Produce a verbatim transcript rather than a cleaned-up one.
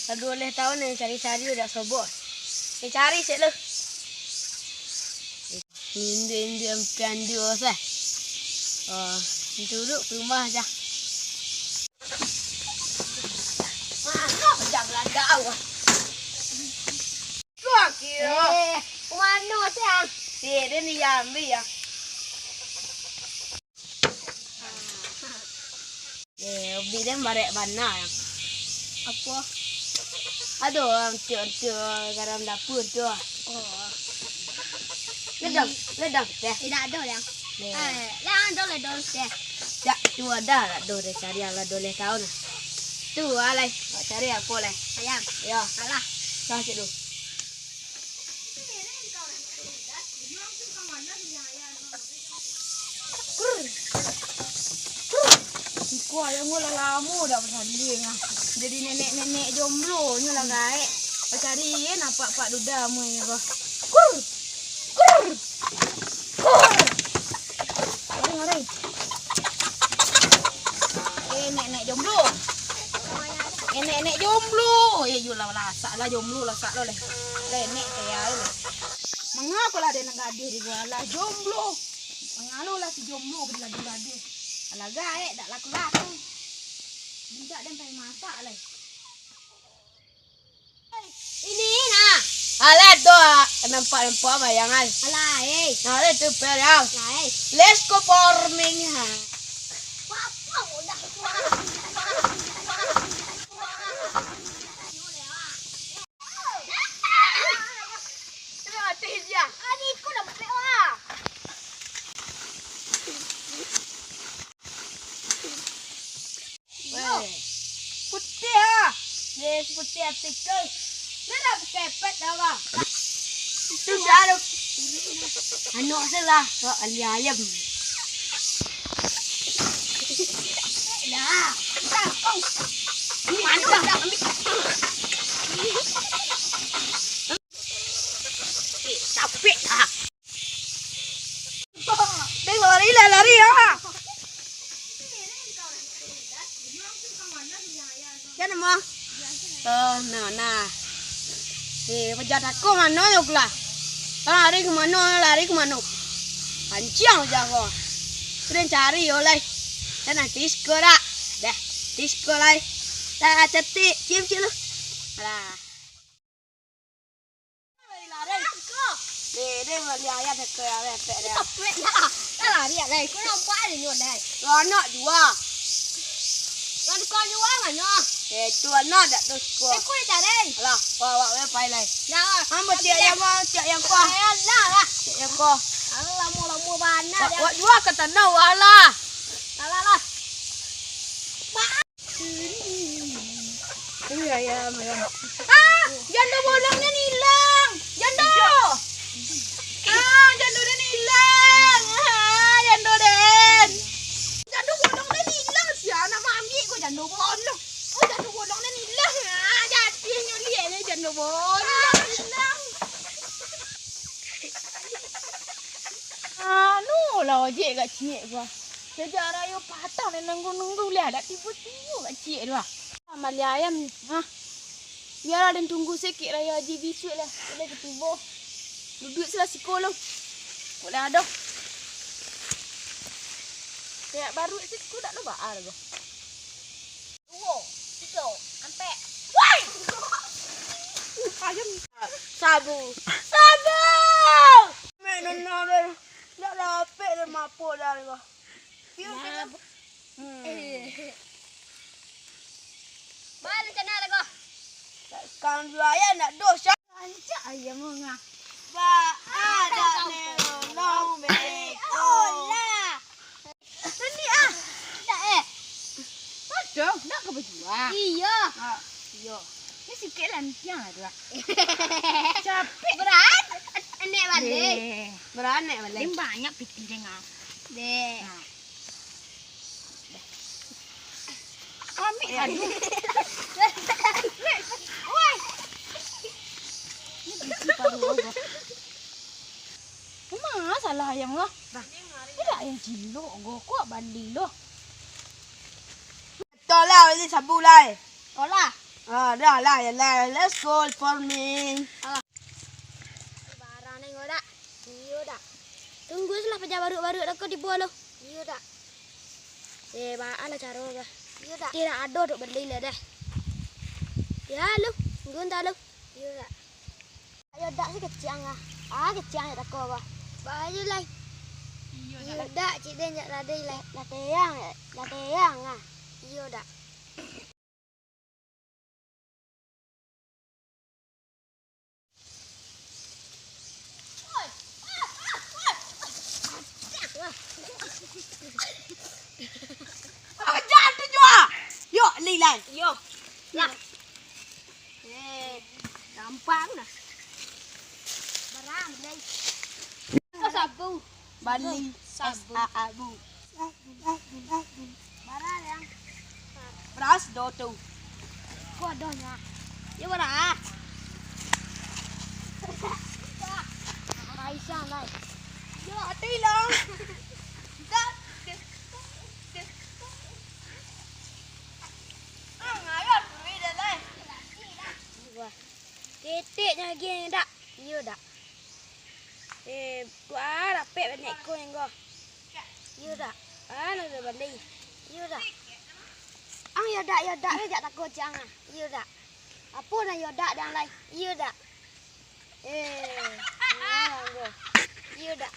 Lah duo baleh taun den cari-cari dak sobok. Den cari sek lu. Induak-induak ampiang duo sah. Oh, turun ka rumah jah. Mano jah balagak awak? Kuah kiro. Eh, mano sih, ah? Eh, den ni ambiak, ah. Eh, hobi den barek bana, yang. Apo? Ado urang tiok-tiok garam dapur tu. Oh. Ledang, ledang teh. Indak ado, Liang. Neh. Eh, Liang ado ledang teh. Dak, tu ado lah, ado den cari lah duo baleh taun. Tu ah, lai. Nak cari apo, lai? Ayam. Yo. Alah. Sah cik tu. Iko ayam ko lah lamo dak basanding ah. Jadi nenek-nenek jomblo nyo lah gaek. Bacari napak pak duda amuah ko. Kur. Kur. Kur. Mari, mari. Eh, nenek jomblo. Eh, nenek jomblo. Eh, yo lah, lasak lah jomblo, lasak lo leh. Nenek kaya lo. Mangako lah den gadih di gua lah jomblo. Mangalo lah si jomblo gadih-gadih. Alah gaek, dak laku-laku. Mintak den pai masak lah. Ini nah. Alah tu, ah, nampak-nampak bayangan. Alah, eh. Nah, tu pel, ya. Alah, eh. Let's go farming, ha. Apa mudah. Terus dia. Ani ku nampak, wah. Weh, putih ah. Yes, putih artikel. Dia dah pakai pet dah, Bang. Itu siapa? Anak saya lah, Kak Ali Ayam. Dah, dah, kau. Ini mana dah ambil? Eh, capek ah. Dek, lari lah, lari ah. Siapa nama? Oh, nah, nah. Eh, paja tako mano yo lah? Lari ka mano, lari ka mano? Panciang paja ko. Sudah cari yo lai. Dan nanti sekolah. Dah, di sekolah lai. Dah, cetik, cium, cium lu. Alah. Lari-lari. Deh, deh, bali ayam satu ya, lepek dia. Lepek lah. Dah lari lah, deh. Kau nampak ada nyo, deh. Lo anak jua. Lah tukang jua mano? Eh, tu anak dak tu siko. Eh, kau dah cari. Alah, wak, wak, wak, pai lai. Nah, ambo cik ayam, wak, cik ayam ko. Alah lah. Cik ayam ko. Alah, lamo-lamo bana. Wak, wak jua ka tanah, wak lah. Alah lah. Mak. Ui, ayam, ayam. Ah, jando bolong den ilang. Jando. Ah, jando den ilang. Ah, jando den. Jando bolong den ilang. Sia nak maambiak ko jando bolong. Oh, jando bolong den ilang. Ah, jatuahnyo liek le jando bolong ilang. Anu lah ojek gak ciek gua. Sejak rayo patang den nunggu-nunggu liah, dak tibo-tibo gak ciek tu ah. Mali ayam ni, ha. Biarlah den tunggu sikik rayo Haji bisuak lah, sudah ketibo. Duduak silah siko lo. Kok lah ado. Kayak baru siko dak lo baal ko. Duo, tigo, ampek. Wai! Ayam. Sabu. Sabu! Mek nana deh. Dak dapek deh mapok dah ko. Piu, piu. Hmm. Eh. Balik sana deh ko. Sekarang dua ayam nak dos. Rancak ayam mangah. Ba ada ne long beko. Olah. Nani ah. Dak eh. Aduh, nak ke bajua? Iyo. Ha, iyo. Ni sikit lah, ni tiang lah tu lah. Capek. Berat. Anek balik. Deh. Berat anek balik. Ni banyak piti deh ngah. Deh. Nah. Amik, aduh. Woi. Ini bisi paruh gua. Cuma salah ayam lah. Dah. Tidak ayam cilok gua, kok bali lo. Tolak bali sabu lai. Olah. Ah, dah lah, ya lah, let's go for me. Alah. Barang nengok dak? Iyo dak? Tunggu selah paja baruak-baruak dak ko tibo lo. Iyo dak? Eh, baa lah caro kah? Iyo dak? Tidak ado dok bali lah dah. Ya lo, tunggu entah lo. Iyo dak? Ayo dak si kecik ah. Ah, kecik ah dak ko bah. Baa yo lai. Iyo dak? Iyo dak, cik den jak ladai lai. Lah teyang, lah teyang ah. Iyo dak? Aja tu jua. Yo, Lilai. Yo. Lah. Eh, gampang dah. Barang, Lilai. Kau sabu. Bali. Sabu. S A A bu. Bara yang. Beras dua tu. Bodohnya. Yo bara. Aisyah lai. Yo. Mati lah. Dah. Ah, ngayo duit dah lai. Wah. Keteknyo agiah dak? Iyo dak? Eh, gua rapek banek ko yang gua. Iyo dak? Ah, nak bali. Iyo dak? Ang yo dak, yo dak, yo jak tako cang ah. Iyo dak? Apo nan yo dak dang lai? Iyo dak? Eh, nah, gua. Iyo dak?